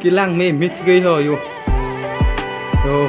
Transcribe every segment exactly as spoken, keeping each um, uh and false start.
Kelang me mit gei ho yo. Yo.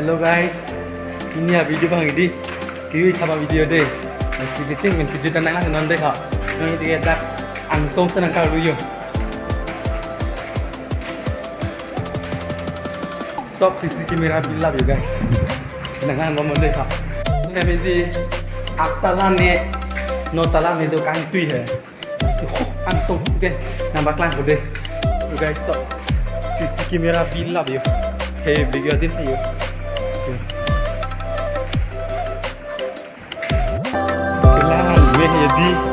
Hello guys, pini a-video abang hedi, kevang thap a-video dei. Lasi kecheng pen kejut an nanglang non dei ha. Non hedi dak angsong si nangkarlu yo. Sob C C camera bilap yo guys. Nanglang non dei ha. Nang hedi aat tala ne, no tala ne do kangtui he. Si ho, angsong si dei, nangpaklang po dei. Yo guys, sob C C camera bilap yo. He, video adim he yo. Kelang me hedi.